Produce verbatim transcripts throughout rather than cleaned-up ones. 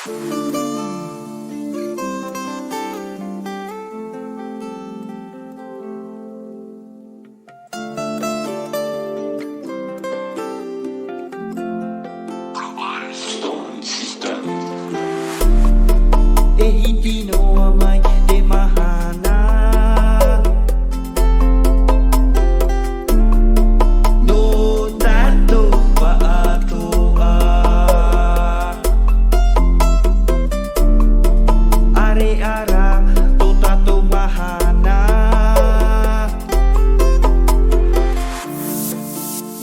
E hiti noa mai te mahana. Nō tātou faʻatoʻa. ʻAreʻa rā tō tātou mahana.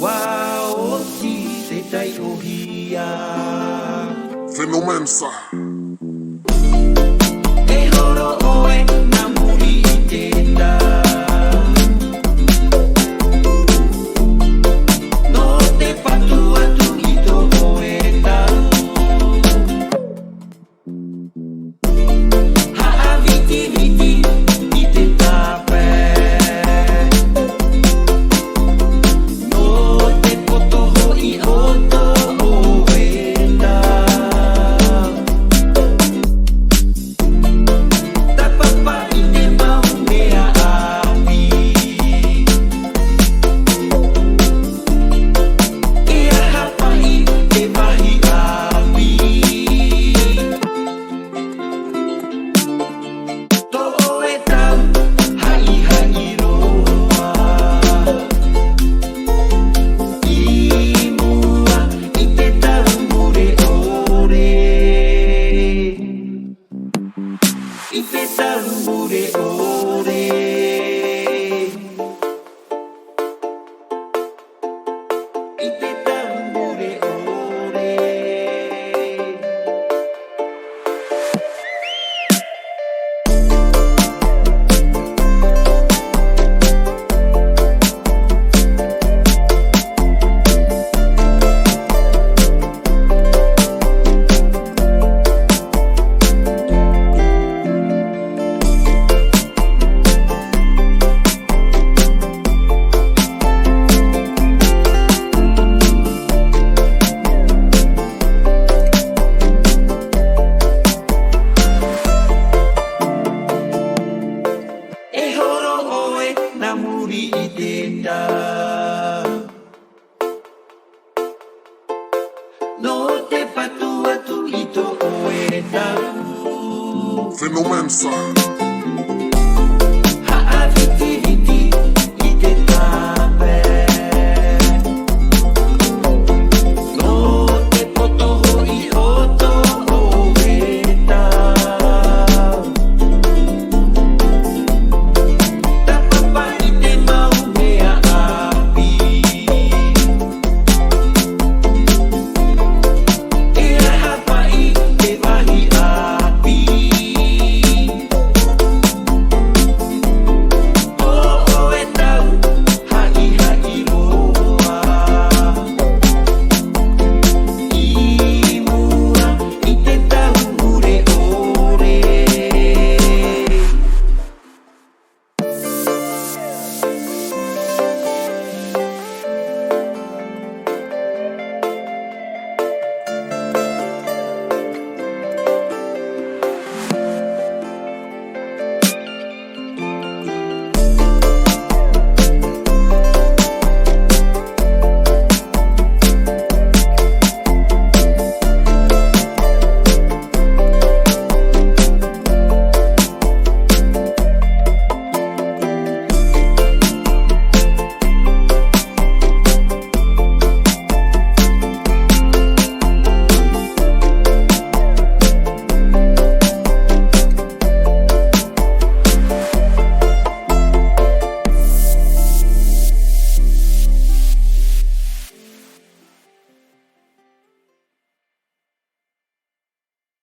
ʻUa oti te taiʻohia. Phénomène ça. E horo ʻoe nā muri i te tau. Nō te patu atu i tō ʻoe tau. Haʻavitiviti i te tāpae. Nō te poto hoʻi o tō ʻoe tau. Tāpapa i te mau mea ʻāpī. E aha paʻi te mahi ʻāpī? Tō ʻoe tau haʻihaʻi roa. I mua i te tau mure ʻore. I te tau mure ʻore. I te tau mure ʻore. E horo ʻoe nā muri i te tau. Nō te patu atu i tō ʻoe tau. Phénomène ça.